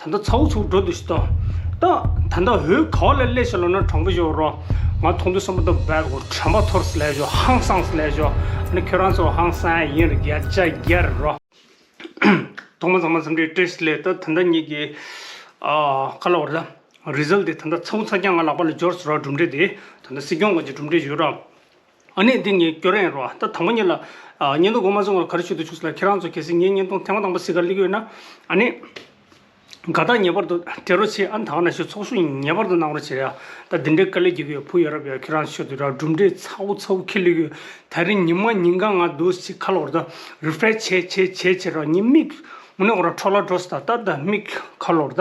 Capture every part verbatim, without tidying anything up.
ད་ལྟ་ཚ་བོ་ཚུགས་འགྲོ་འདུག་ཞིག་ཏོ། ད་ད་ལྟ་འོད་ག་བ་ལ་སླེབས་ཤག་ལབ་ན་དྲང་པོ་ཞུ་རོགས། ང་མཐོང་དུས་བསམ་པ་ད་བད་གོ་དྲན་པ་འཐོར་སི་ལས་ཞོ་ཧང་སངས་སི་ལས་ཞོ། ཨ་ནི་ཁྱོད་རང་ཚོ་ཧང་སངས་ཡིན་རེད་རྒྱ་ཆ་རྒྱ་རེད་རོ། ཐོག་མ་ཚང་མ་འཚམས་འདྲི་བཀྲ་ཤིས་བདེ་ལེགས། ད་ད་ལྟ་ཉིད་ཀྱི་ཨ་ཁ་ལ་བར་ད་རི་ཛལ་དེ་ད་ལྟ་ཚ་བོ་ཚ་རྐྱང་ང་ལག་པ་ལ་འབྱོར་སོང་རོགས། གྲུབ་འབྲས་དེ་ད་ལྟ་སྲིད་སྐྱོང་གི་གྲུབ་འབྲས་ཡོད་རོགས། ཨ་ནི་འདི་ངས་སྐྱོར་ཡིན་རོགས། ད་དང་པོ་ཉིད་ལ་ཨ་བརྙན་ཐུང་འགོ་མ་བཙུགས་སྔོན་ལ་ག་རེ་ཞུ་འདོད་བྱུང་ཟེར་ལ། ཁྱེད་རང་ཚོ་གལ་སྲིད་ངའི་བརྙན་ཐུང་ཐེངས་མ་དང་པོ་གཟིགས་གར་སླེབས་ཀྱི་ཡོད་ན། ཨ་ནི་དགའ་རྟགས་ངེས་པར་དུ་སྤྲད་རོགས་བྱེད། ཨ་ནི་ད་ག་ནང་བཞིན་ཚོགས་ཞུགས་ངེས་པར་དུ་གནང་རོགས་བྱེད་ཡ། ད་འདི་འདྲའི་དཀའ་ལས་རྒྱག་གི་ཡོད། བུ་ཡ་རབས་ཡ་ཁྱེད་རང་ཚོ་ཤོད་དུས་ར་གྲུབ་འབྲས་ཚ་བོ་ཚ་བོ་ཁྱེར་སླེབས་ཀྱི་ཡོད། ད་རིང་ཉི་མ་ཉིན་གང་ང་འདུག་ཅིག་ཁ་ལོར་ད་རི་ཕ་རེ་ཤི་བྱེད་བྱེད་བྱེད་བྱེད་ར་ཉི་མིག་དངོས་གནས་ཁོ་ར་འཕྲོ་བརླག་འགྲོ་སི་ད་ད་ད་མིག་ཁ་ལོར་ད་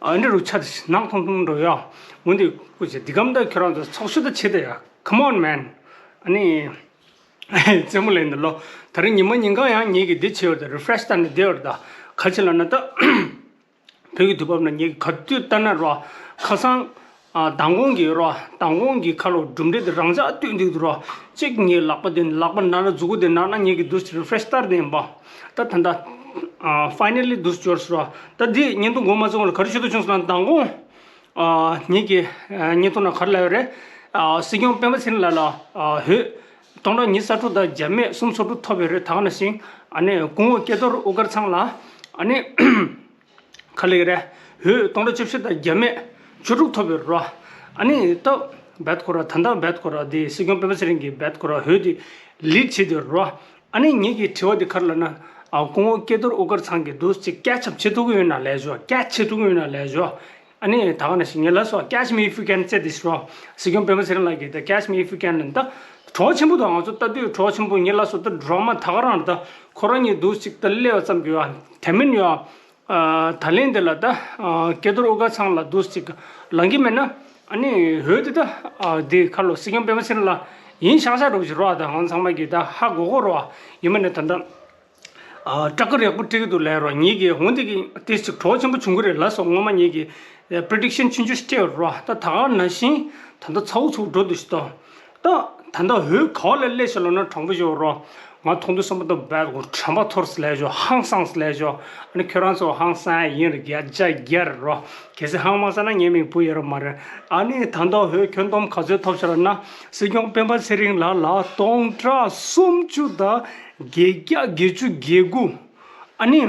ཨ་འདྲ་རུ་ཆ་དེ་ནག་ཐུང་ཐུང་འགྲོ་ཡ། འོན་ཏེ་སྐུ་མཁྱེན་འདི་གམ་ད་ཁྱོད་རང་ཚོ་ཚོགས་ཞུགས་ད་བྱེད་ད་ཡ། Come on man. ཨ་ནི་རྩེད་མོ་ལེན་འདི་ལོ། ད་རིང་ཉི་མ་ཉིན་གང་ཡང་ངེད་ཀྱི་འདི་བྱེད་ཡོད་ད། རི་ཕ་རེ་ཤི་ད་ནི་བསྡད་ཡོད་ད། ག་ཅི་ལབ་ན་ད་བོད་ཀྱི་དུས་བབ་ན་ངེད་ཀྱི་ག་དུས་ལྟ་ན་རོ། ཁ་སང་ཨ་མདང་དགོང་གི་རོ། མདང་དགོང་གི་ཁ་ལོ་གྲུབ་འབྲས་དེ་རང་འཇགས་སྟོན་འདུག་རོ། གཅིག་ངའི་ལག་པ་དེ་ལག་པ་ན་ན་མཛུ་གུ་དེ་ན་ན་ངེད་ཀྱི་འདུག་རི་ཕ་རེ་ཤི་ད་ནི་ཡིན་པ། ད་ད་ད་ཨ་ཕ་ཡི་ནལ་ལི་འདུག་འབྱོར་སོང་རོ། ད་འདི་བརྙན་ཐུང་འགོ་མ་བཙུགས་སྔོན་ལ་ག་རེ་ཞུ་འདོད་བྱུང་ཟེར་ན། མདང་དགོང་ཨ་ངེད་ཀྱི་ཨ་བརྙན་ཐུང་ནང་ག་རེ་ལབ་ཡོད་རེད། ཨ་སྲིད་སྐྱོང་སྤེན་པ་ཚེ་རིང་ལགས་ལ་ཨ་འོས་སྟོང་ཕྲག་ཉི་ཤུ་རྩ་དྲུག་དང་རྒྱབ་མེད་སུམ་ཅུ་སོ་དྲུག་ཐོབ་ཡོད་རེད། ད་ག་ནང་བཞིན་ཨ་ནི་སྐུ་ངོ་སྐལ་རྡོར་དབུ་དཀར་ཚང་ལ་ཨ་ནི་ག་ལབ་ཀྱི་རེད། འོས་སྟོང་ཕྲག་བཅུ་བཞི་དང་རྒྱབ་མེད་བཅུ་དྲུག་ཐོབ་ཡོད་རེད་རོ། ཨ་ནི་ད་བད་ཁོ་ར་ད་ལྟ་བད་ཁོ་ར་དེ་སྲིད་སྐྱོང་སྤེན་པ་ཚེ་རིང་གི་བད་ཁོ་ར་འོས་དེ་ལིཌ་བྱེད་དེ་རོ། ཨ་ནི་ངེད་ཀྱི་དྲི་བ་འདི་ག་རེ་ལབ་ན། ཨ་སྐུ་ངོ་སྐལ་རྡོར་དབུ་དཀར་ཚང་གིས་འདུག་ཅིག་catch up བྱེད་ཐུབ་ཀྱི་ཡོད་ན་ལབ་ཞོ། catch བྱེད་ཐུབ་ཀྱི་ཡོད་ན་ལབ་ཞོ། ཨ་ནི་ད་ག་ནང་བཞིན་ངས་ལབ་སོང་། Catch me if you can say this རོ། སྲིད་སྐྱོང་སྤེན་པ་ཚེ་རིང་ལགས་ཀྱིས་ད་catch me if you can ལབ་ད་གྲོགས་ཆེན་པོ་དང་ང་ཚོ་ལྟ་དུས་གྲོགས་ཆེན་པོ། ངས་ལབ་སོང་། ད་ཌ་ར་མ་ད་ག་རང་རེད། ད་ཁོ་རང་གཉིས་འདུག་ཅིག་ད་སླེབས་པ་ཙམ་གྱིས་ཡ་དེ་མིན་ཡ། ཨ་ད་ལན་དེ་ལ་ད་ཨ་སྐལ་རྡོར་དབུ་དཀར་ཚང་ལ་འདུག་ཅིག་ལངས་ཀྱི་མེད་ན། ཨ་ནི་འོས་དེ་ད་ཨ་དེ་ཁ་ལོ་སྲིད་སྐྱོང་སྤེན་པ་ཚེ་རིང་ལགས་ཡིན་ཤག་ཤག་འགྲོ་གི་རོ། ཨ་ད་ཧང་ཚང་མ་གི་ད་ཧ་གོ་གོ་རོ། ཨ་ཡིན་མ་ནི་ད་ད་ཨ་སྐྲག་གི་རེག་པོ་སྤྲད་ཀྱི་འདུག་ལབ་རོ། ངེད་ཀྱི་འོན་ཏེ་གི་ཏིས་ཅིག་གྲོགས་ཆེན་པོ་བྱུང་གི་རེད་ལབ་སོང་། སྔོན་མ་ངེད་ཀྱི་པི་རི་ཌིག་ཤན་ཆུང་ཆུང་ཞིག་སྤྲད་ཡོད་རོ། ད་ད་ག་ནང་བཞིན་ད་ད་ཚ་བོ་ཚུགས་འགྲོ་འདུག་ཞིག་ཏོ། ད་ད་ལྟ་འོས་ག་བ་ལ་སླེབས་ཤག་ལབ་ན་དྲང་པོ་ཞུ་རོགས། ང་མཐོང་དུས་བསམ་པ་ད་བད་གོ་དྲན་པ་འཐོར་སི་ལས་ཞོ་ཧང་སངས་སི་ལས་ཞོ། ཨ་ནི་ཁྱོད་རང་ཚོ་ཧང་སངས་ཡིན་རེད་རྒྱ་ཆ་རྒྱ་རེད་རོ། གལ་སྲིད་ཧང་མ་སངས་ན་ངའི་མིང་བུ་ཡ་རབས་མ་རེད། ཨ་ནི་ད་ལྟ་འོས་ཁྱོན་བསྡོམས་ག་ཚོད་ཐོབ་ཤག་ལབ་ན། སྲིད་སྐྱོང་སྤེན་པ་ཚེ་རིང་ལགས་ལ་སྟོང་ཕྲག་སུམ་ཅུ་དང་བརྒྱད་བརྒྱ་བརྒྱད་ཅུ་གྱ་དགུ། ཨ་ནི་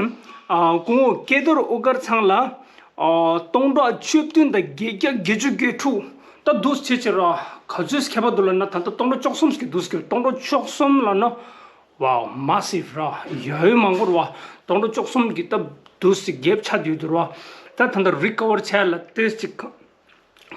ཨ་སྐུ་ངོ་སྐལ་རྡོར་དབུ་དཀར་ཚང་ལ་ཨ་སྟོང་ཕྲག་བཅུ་བདུན་དང་བརྒྱད་བརྒྱ་བརྒྱད་ཅུ་གྱ་དྲུག་ད་འདུག་སེ་བྱས་བྱས་ར། ག་ཚོད་ཁྱད་པར་འདུག་ལབ་ན། ད་ལྟ་སྟོང་ཕྲག་བཅུ་གསུམ་ཞིག་འདུག་སེ། སྟོང་ཕྲག་བཅུ་གསུམ་ལབ་ན། Wow, massive ར། ཡ་ཧོས་མང་པོ་ར་བ། སྟོང་ཕྲག་བཅུ་གསུམ་གྱི་ད་འདུག་སེ་གེབ་ཆགས་བསྡད་ཡོད་དུ་ར་བ། ད་ད་ལྟ་རི་ཀ་བར་བྱས་ལ་ཏོག་ཙམ་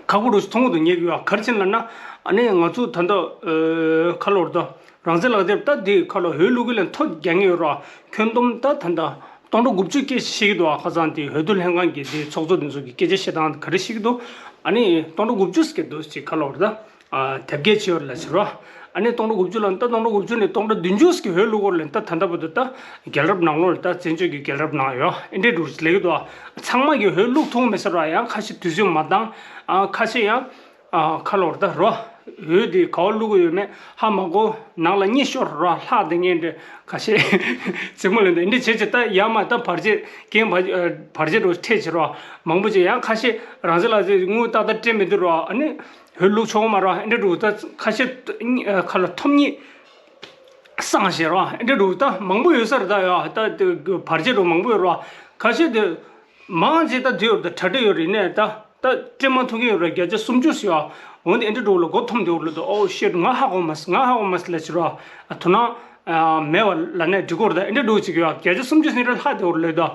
ཁག་པོ་རུ་མཐོང་གི་འདུག་ངེད་ཀྱི་ཡ། ག་རེ་བྱས་ལབ་ན། ཨ་ནི་ང་ཚོ་ད་ལྟ་ཨ་ཁ་ལོར་ད་རང་བཙན་ལག་དེབ་ད་འདི་ཁ་ལོ་འོས་བླུག་གི་ལན་ཐོ་རྒྱག་མཁན་ཡོད་ར་བ། ཁྱོན་བསྡོམས་ད་ད་ལྟ་སྟོང་ཕྲག་དགུ་བཅུ་སྐད་ཆ་བཤད་ཀྱི་འདུག་ཨ་ཁ་སང་དེ་འོས་བསྡུ་ལྷན་ཁང་གི་དེ་ཚོགས་གཙོ་དེ་ཚོ་གི་སྐད་ཆ་བཤད་སྟངས་ག་རེ་བཤད་ཀྱི་འདུག་ཨ་ནི་སྟོང་ཕྲག་དགུ་བཅུ་ཟེར་གྱི་འདུག་ཅེས་ཁ་ལོ་བར་ད་ཨ་དེབ་སྐྱེལ་བྱས་ཡོད་ལ་ཟེར་བ། ཨ་ནི་སྟོང་ཕྲག་དགུ་བཅུ་ལ་ད་སྟོང་ཕྲག་དགུ་བཅུ་ནས་སྟོང་ཕྲག་བདུན་ཅུ་ཟེར་གྱི་འོས་བླུག་གོ་ལ་ད་ད་ལྟ་བར་དུ་ད་རྒྱལ་རབས་ནང་ལོགས་ལ་ད་བཙན་བྱོལ་གྱི་རྒྱལ་རབས་ནང་ཡོད་ཨེ་འདྲས་འདུག་ལས་ཀྱི་འདུག་ཨ་ཚང་མ་གི་འོས་བླུག་ཐུབ་མེད་ཟེར་བ། ཡང་ཁ་ཤས་དུས་ཚོད་མ་འདང་། ཨ་ཁ་ཤས་ཡང་། ཨ་ཁ་ལོར་ད་རོ། འོས་དེ་ག་བ་བླུག་གི་ཡོད་མེད་ཧ་མ་གོ། ནང་ལ་གཉིད་ཤོར་རོ། ལྷག་དེ་ངས་འདྲི་ཁ་ཤས་རྩེད་མོ་ལེན་ད་འདི་བྱེད་ཅེས་ད་ཡ་མ་ད་བར་ཆད་རྐྱེན་བར་བར་ཆད་རོ་འཕྲད་བྱེད་རོ། མང་པོ་ཅིག་ཡང་ཁ་ཤས་རང་བཙན་ལག་དེབ་དངུལ་ཏག་ཏག་སྤྲད་མི་འདུག་རོ། ཨ་ནི་འོས་བླུག་ཆོག་མ་རོ། ཨ་འདྲ་འདུག་ད་ཁ་ཤས་ཁ་ལ་ཐོབ་ཉེས་སངས་ཤེས་རོ། ཨ་འདྲ་འདུག་ད་མང་པོ་ཡོད་ས་རེད། ད་ཡ་ད་བར་ཆད་རོ་མང་པོ་ཡོད་རོ། ཁ་ཤས་དེ་མང་ཆེ་ད་དེ་ཡོད་ད་གྲ་སྒྲིག་ཡོད་རེད་ནས་ད། ད་སྤྲད་མ་ཐུབ་མཁན་ཡོད་རེད། བརྒྱ་ཆ་སུམ་ཅུ་ཟེར་བ། འོན་ཏེ་ཨེ་འདྲ་འགྲོ་ལ་མགོ་འཐོམ་དེ་འོར་ལ་དུ། Oh shit, ང་ཧ་གོ་མ་སི་ང་ཧ་གོ་མ་སི་ལ་ཕྱི་རོ། དོ་སྣང་མེད་བ་ལ་ནས་འགྲིག་གོ་རེད། ད་ཨེ་འདྲ་འགྲོ་ཅིག་ཡོད། བརྒྱ་ཆ་སུམ་ཅུ་ཟིན་ར་ལྷག་དེ་འོར་ལ་དུ།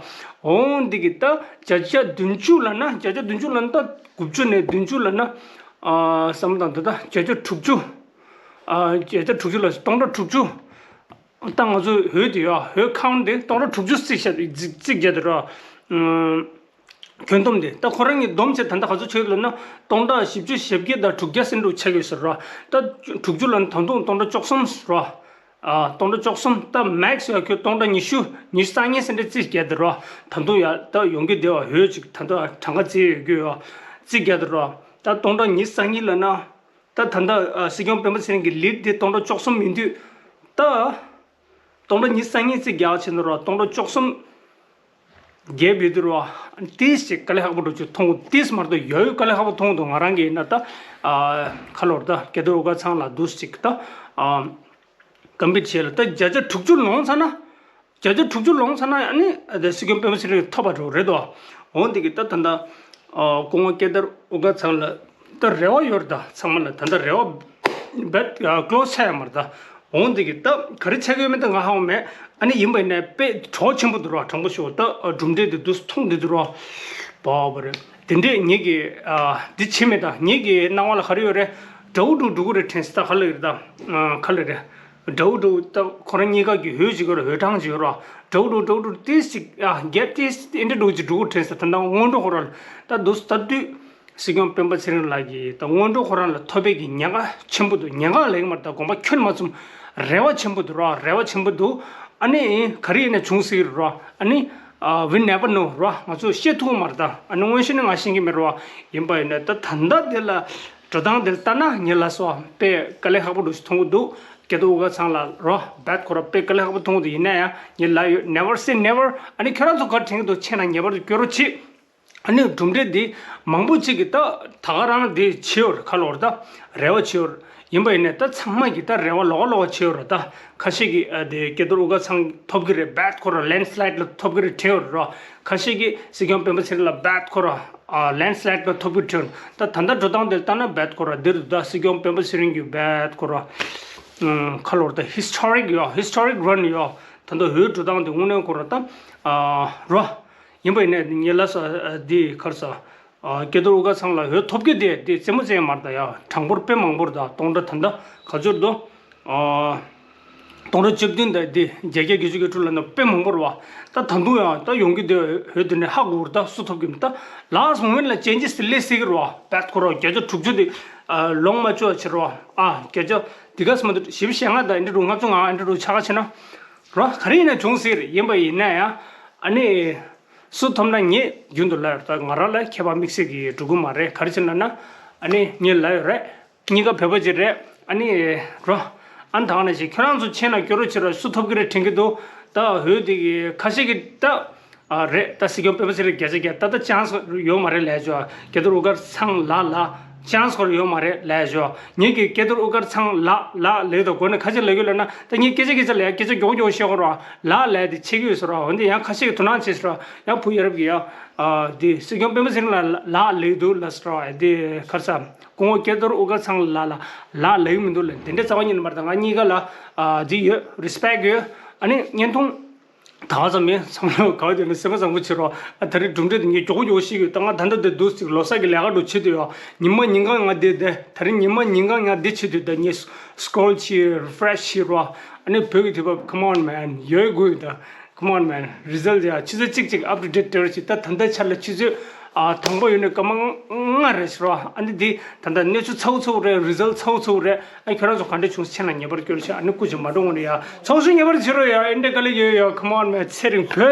འོན་ཏེ་གི་ད་བརྒྱ་ཆ་བདུན་ཅུ་ལ་ན་བརྒྱ་ཆ་བདུན་ཅུ་ལ་ན་ད་དགུ་བཅུ་ནས་བདུན་ཅུ་ལ་ན། བསམ་བློ་བཏང་དུས་ད་བརྒྱ་ཆ་དྲུག་ཅུ། བརྒྱ་ཆ་དྲུག་ཅུ་ལ་སྟོང་ཕྲག་དྲུག་ཅུ། ད་ང་ཚོའི་འོས་དེ་ཡོད། འོས་ཁང་དེ་སྟོང་ཕྲག་དྲུག་ཅུ་རྩིས་བཞག་རྩིས་རྩིས་རྒྱག་དེ་རོ། ཁྱོན་བསྡོམས་དེ་ད་ཁོ་རང་གཉིས་བསྡོམས་བྱས་ད་ལྟ་ག་ཚོད་ཆགས་ཡོད་ལབ་ན། སྟོང་ཕྲག་བཞི་བཅུ་ཞེ་བརྒྱད་དང་དྲུག་བརྒྱ་ཟིན་འགྲོ་ཆགས་ཡོད་ཟེར་རོ། ད་དྲུག་ཅུ་ལ་ད་དུང་སྟོང་ཕྲག་བཅུ་གསུམ་ཟེར་རོ། ཨ་སྟོང་ཕྲག་བཅུ་གསུམ་ད་མེག་སི་ཡ་ཁྱོད་སྟོང་ཕྲག་ཉི་ཤུ་ཉི་ཤུ་རྩ་གཉིས་ཟིན་འདྲ་རྩིས་རྒྱག་དེ་རོ། ད་དུང་ཡ་ད་ཡོང་གི་བསྡད་པ་འོས་ཅིག་ད་དུང་གྲངས་ཀ་རྩིས་ཡོད་རྒྱུ་ཡོད་རྩིས་རྒྱག་དེ་རོ། ད་སྟོང་ཕྲག་ཉི་ཤུ་རྩ་གཉིས་ལབ་ན། ད་ད་ལྟ་ཨ་སྲིད་སྐྱོང་སྤེན་པ་ཚེ་རིང་གི་ལིཌ་དེ་སྟོང་ཕྲག་བཅུ་གསུམ་ཡིན་དུས། ད་སྟོང་ཕྲག་ཉི་ཤུ་རྩ་གཉིས་རྩིས་རྒྱག་བྱས་ན་རོ། སྟོང་ཕྲག་བཅུ་གསུམ་ རྒྱལ་བོད་དུ་རོ། ཏིས་ཅིག་དཀའ་ལས་ཁག་པོ་འགྲོ་ཆུ་མཐོང་གོ། ཏིས་མར་དུ་ཡོད་ཡོད་དཀའ་ལས་ཁག་པོ་མཐོང་དུ། ང་རང་གི་ཡིན་ན་ད་ཁ་ལོར་ད་སྐལ་རྡོར་དབུ་དཀར་ཚང་ལ་འདུས་ཅིག་ད་ཀམ་པིཊ་བྱས་ལ་ད་བརྒྱ་ཆ་དྲུག་ཅུ་ལོངས་ཚར་ན། བརྒྱ་ཆ་དྲུག་ཅུ་ལོངས་ཚར་ན་ཨ་ནི་ད་སྲིད་སྐྱོང་སྤེན་པ་ཚེ་རིང་ཐོབ་པ་འགྲོ་རེད་དོ། འོང་འདི་གི་ད་ད་ད་སྐུ་ངོ་སྐལ་རྡོར་དབུ་དཀར་ཚང་ལ་ད་རེ་བ་ཡོད་རེད། ད་ཚང་མ་ལ་ད་ད་རེ་བ་བེད་ཀློ་ཆ་ཡ་མར་ད། འོང་འདི་གི་ད་ག་རེ་ཆགས་ཡོད་མེད་ད་ང་ཧ་གོ་མེད། ཨ་ནི་ཡིན་པ་ཡིན་ནའི་དཔེ་གྲོགས་ཆེན་པོ་འདུག་རོགས། དྲང་པོ་ཤོད་ད་གྲུབ་འབྲས་དེ་འདུག་མཐོང་འདི་འདུག་རོགས། བ་བ་རེད། དེ་འདྲས་ངེད་ཀྱི་འདི་བྱེད་མེད་ད། ངེད་ཀྱི་སྣང་བ་ལ་ག་རེ་ཡོད་རེད། དགྲ་བོ་འགྲོ་འགྲོ་གི་རེད་དྲན་སྲིད་ད། ག་ལ་ཡོད་རེད་ད། ག་ལ་རེད། དགྲ་བོ་འགྲོ་ད་ཁོ་རང་གཉིས་ཀ་གི་འོས་ཅིག་ཡོད་རོགས། འོས་གྲངས་ཅིག་ཡོད་རོགས། དགྲ་བོ་འགྲོ་འགྲོ་འགྲོ་ཏིས་ཅིག་ཨ་རྒྱབ་ཏིས་ཨེ་འདྲས་འགྲོ་ཅིག་འགྲོ་གི་དྲན་སྲིད་ད། ད་སྔོན་འགྲོ་ཁོ་རང་ལ་ད་འདུག་ད་དུས། སྲིད་སྐྱོང་སྤེན་པ་ཚེ་རིང་ལགས་ཀྱིས་ད་སྔོན་འགྲོ་ཁོ་རང་ལ་ཐོབ་པའི་གི་ཉེན་ཁ་ཆེན་པོ་འདུག་ཉེན་ཁ་ལེགས་མར་ད་དགོངས་པ་ཁྱོན་མ་ཚུམ། རེ་བ་ཆེན་པོ་འདུག་རོགས། རེ་བ་ཆེན་པོ་འདུག་ཨ་ནི་ག་རེ་ཡིན་ན་བྱུང་སྲིད་རོགས། ཨ་ནི་we never know རོགས། ང་ཚོ་ཤེས་ཐུབ་མ་རེད་ད། ཨ་ནི་མངོན་ཤེས་ནི་ང་ཤེས་ཀྱི་མེད་རོགས། ཡིན་པ་ཡིན་ན་ད་ད་ལྟ་འདི་ལ་འགྲོ་སྟངས་འདི་ལ་ལྟ་ན་ངེད་ལ་སོ་དཔེ་དཀའ་ལས་ཁག་པོ་འདུག་ཞིག་མཐོང་གི་འདུག་སྐལ་རྡོར་དབུ་དཀར་ཚང་ལ་རོགས། བེད་ཁོ་ར་དཔེ་དཀའ་ལས་ཁག་པོ་མཐོང་གི་འདུག་ཡིན་ན་ཡང་ངེད་ལ་ཡོད། never say never། ཨ་ནི་ཁྱོད་རང་ཚོ་ག་རེ་དྲན་གྱི་འདུག་ཆེ་ན་ངེས་པར་དུ་སྐྱོ་རོགས་བྱེད། ཨ་ནི་གྲུབ་འབྲས་འདི་མང་པོ་ཅིག་གིས་ད་ད་ག་རང་འདི་བྱེད་ཡོད་རེད། ཁ་ལོར་ད་རེ་བ་བྱེད་ཡོད་རེད། ཡིན་པ་ཡིན་ནའི་ད་ཚང་མ་གིས་ད་རེ་བ་ལོག་ལོག་བྱེད་ཡོད་རེད། ད་ཁ་ཤས་ཀྱིས་ཨ་དེ་སྐལ་རྡོར་དབུ་དཀར་ཚང་ཐོབ་ཀྱི་རེད། བེད་ཁོ་རང་ལེན་སི་ལའེད་ལ་ཐོབ་ཀྱི་རེད་དྲན་ཡོད་རེད་རོ། ཁ་ཤས་ཀྱིས་སྲིད་སྐྱོང་སྤེན་པ་ཚེ་རིང་ལ་བེད་ཁོ་རང་ཨ་ལེན་སི་ལའེད་ལ་ཐོབ་ཀྱི་རེད་དྲན་ཡོད་རེད། ད་ད་ལྟ་འགྲོ་སྟངས་འདིར་ལྟ་ན་བེད་ཁོ་རང་འདིར་ད་སྲིད་སྐྱོང་སྤེན་པ་ཚེ་རིང་གིས་བེད་ཁོ་རང་ཁ་ལོར་ད་ཧི་སི་ཊོ་རིག་ཡོད། ཧི་སི་ཊོ་རིག་རན་ཡོད། ད་ལྟ་འོས་འགྲོ་སྟངས་འདི་དངོས་གནས་ཁོ་རང་ད་ཨ་རོ། ཡིན་པ་ཡིན་ནའི་ངེད་ལ་ས་འདི་ག་རེ་ཟ། སྐལ་རྡོར་དབུ་དཀར་ཚང་ལ་འོས་ཐོབ་ཀྱི་དེ་དེ་རྩེད་མོ་རྩེ་ཡ་མ་རེད་ད་ཡ། གྲངས་འབོར་དཔེ་མང་པོ་རེད་ད། སྟོང་ཕྲག་ད་ལྟ་ག་ཚོད་འདུག་སྟོང་ཕྲག་བཅུ་བདུན་དང་དེ་བརྒྱད་བརྒྱ་བརྒྱད་ཅུ་གྱ་དྲུག་ལ་ན་དཔེ་མང་པོ་རེད་བ། ད་ད་དུང་ཡང་ད་ཡོང་གི་དེ་འོས་དེ་ནས་ཧ་གོ་རེད་ད། སུ་ཐོབ་ཀྱི་མིན་ད། ལཱསི་མོ་མེན་ཊི་ལ་ཅེན་ཇེ་སི་དེ་སླེབས་སྲིད་ཀྱི་རེད་བ། བེད་ཁོ་རང་བརྒྱ་ཆ་དྲུག་ཅུ་དེ་ལོངས་མ་སྤྱོད་ཕྱིར་རེད་བ། ཨ་བརྒྱ་ཆ་དེ་ག་སི་མ་འདུག་བཞི་བཅུ་ཞེ་ལྔ་དང་ཨེ་འདྲ་འགྲོ་ལྔ་བཅུ་ང་ཨེ་འདྲ་འགྲོ་ཆ་ག་ཕྱིན་ན་རོ། ག་རེ་ཡིན་ན་བྱུང་སྲིད་རེད། ཡིན་པ་ཡིན་ན་ཡང་ཨ་ནི། སུ་ཐོབ་ན་ངས་རྒྱུན་དུ་ལབ་ཡོད། ད་ང་རང་ལ་ཁྱད་པར་དམིགས་བསལ་གྱི་འགྲོ་གི་མ་རེད། ག་རེ་བྱས་ན་ན་ཨ་ནི་ངས་ལབ་ཡོད་རེད། གཉིས་ཀ་བོད་པ་ཅིག་རེད། ཨ་ནི་རོ། ཨ་ནི་ད་ག་ནང་བཞིན་ཁྱོད་རང་ཚོ་ཆེ་ན་སྐྱོ་རོགས་བྱེད་རོགས། སུ་ཐོབ་ཀྱི་རེད་དྲན་གྱི་འདུག་ད་འོས་དེ་གི་ཁ་ཤས་ཀྱིས་ད་ཨ་རེད། ད་སྲིད་སྐྱོང་སྤེན་པ་ཚེ་རིང་བརྒྱ་ཆ་བརྒྱ་ད་ད་ཅན་སི་ཡོད་མ་རེད་ལབ་ཡོད། སྐལ་རྡོར་དབུ་དཀར་ཚང་ལགས་ལ་ཅན་སི་ཁོ་རང་ཡོད་མ་རེད་ལབ་ཡོད། ངེད་ཀྱིས་སྐལ་རྡོར་དབུ་དཀར་ཚང་ལགས་ལགས་ལབ་དུས་གོ་ནས་ཁ་ཤས་ལབ་ཀྱི་ལབ་ན་ད་ངས་སྐད་ཆ་སྐད་ཆ་ལབ་ཡ། སྐད་ཆ་མགྱོགས་མགྱོགས་བཤད་དགོས་རོགས། ལགས་ལབ་དེ་ཆེ་གི་ཡོད་ཟེར་རོགས། འོན་ཏེ་ཡང་ཁ་ཤས་ཀྱིས་དོ་སྣང་བྱེད་ཟེར་རོགས། ཡང་བུ་ཡ་རབས་ཀྱིས་ཡ། ཨ་དེ་སྲིད་སྐྱོང་སྤེན་པ་ཚེ་རིང་ལ་ལགས་ལབ་ཀྱི་འདུག་ལབ་ཟེར་རོགས། དེ་ག་རེ་ཟ། སྐུ་ངོ་སྐལ་རྡོར་དབུ་དཀར་ཚང་ལགས་ལ་ལགས་ལབ་ཀྱི་མི་འདུག་ལབ། དེ་འདྲ་རྩ་བ་ཉིད་ནས་མ་རེད། ད་ང་གཉིས་ཀ་ལ་ཨ་དེ་ཡོད། རི་སི་པེག་ཡོད། ཨ་ནི་བརྙན་ཐུང་ད་ག་ཙམ་མིན་བསམ་བློ་ག་བ་དེ་ནི་སེམས་པ་བཟང་པོ་བྱེད་རོགས། ཨ་ད་རེས་གྲུབ་འབྲས་དེ་ངས་མགྱོགས་མགྱོགས་ཤིག་ཡོད། ད་ང་ད་ལྟ་དེ་འདུག་ཟིག་ལོ་གསར་གྱི་ལས་ཀ་འགྲོ་བྱེད་དུ་ཡོད། ཉི་མ་ཉིན་གང་ང་དེ་དེ་ད་རེས་ཉི་མ་ཉིན་གང་ང་དེ་བྱེད་དུས་ད་ངས་སི་ཀོལ་བྱེད། རི་ཕི་རེ་ཤི་བྱེད་རོགས། ཨ་ནི་བོད་ཀྱི་དུས་བབ། Come on man. ཡོད་དགོས་ད། Come on man. རི་ཛལ་ཡ་ཆུ་ཚོད་གཅིག་གཅིག་ཨབ་ཏུ་ཌེ་ཊི་སྤྲད་རོགས་བྱེད། ད་ད་ལྟའི་ཆར་ལ་ཆུ་ཚོད་ཨ་དང་པོ་ཡོད་ནས་སྐར་མ་ལྔ་རེད་ཟེར་བ། ཨ་ནི་འདི་ད་ལྟ་གནས་ཚུལ་ཚ་བོ་ཚ་བོ་རེད། རི་ཛལ་ཚ་བོ་ཚ་བོ་རེད། ཨ་ཁྱོད་རང་ཚོ་ག་འདྲ་བྱུང་ཟེར་ན་ངེས་པར་སྐྱོར་བྱེད། ཨ་ནི་སྐུ་མཁྱེན་མ་འགྲོ་འོང་ནས་ཡ་ཚོགས་ཞུགས་ངེས་པར་བྱེད་རོགས་ཡ། ཨེ་འདྲ་དཀའ་ལས་ཡོད་ཡ། Come on man. ཚེ་རིང་བོད།